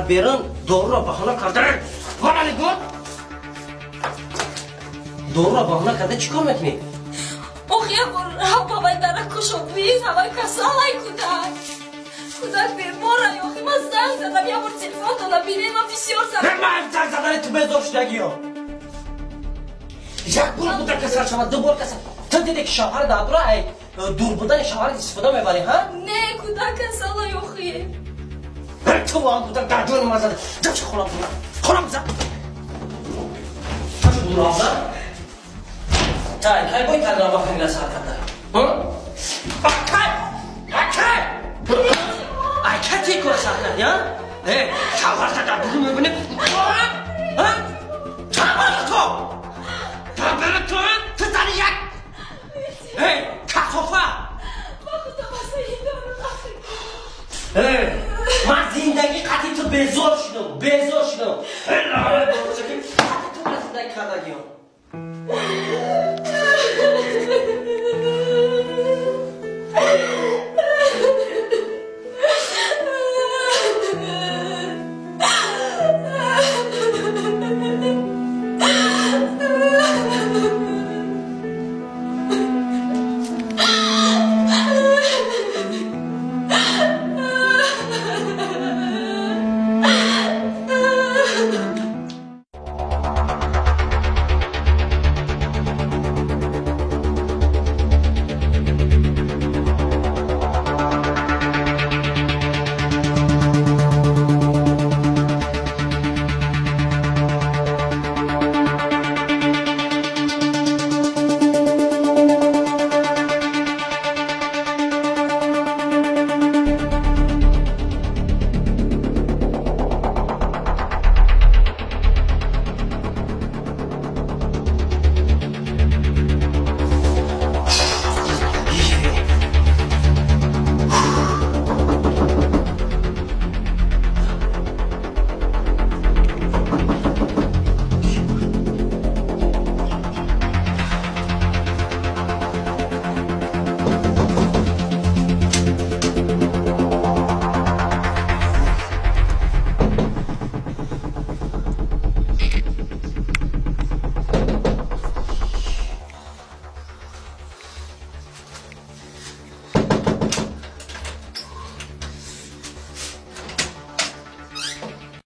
Дар берун доруро баҳона карда, мана нигоҳ, доруро баҳона карда чӣ кор мекунӣ? Ох, як бор ҳавай дара кушод, биз ҳавай касалай кӯдак. Кӯдак бемора, охи ман занг задам, як бор телефон додам, бинед, ман бисёр занг. Ман занг задани ту безор шудагиё. Як бор кӯдак касал шавад, ду бор касал. Ту диде ки шавҳар дар ай дур будани шавҳар истифода мебарӣ, ҳа? Не, кӯдак касалай охи. Ту вам кӯдак дар ҷони ман зада. Ҷачи хонам буда. Хонам зад. Чашм дуравда. Тай, кай бой кардан ба фамилия сар карда? Акай! Акай! Акай ти кора сар карди, а? Э, шавҳарта дар дур мебинӣ. А? Чаро ту? Дар ту, ту зани як. Э, касофа! Э, ман зиндагӣ қатъи ту безор шудам, безор шудам. Э, лаънат бошад, ки қатъи ту ман зиндагӣ кардагиам.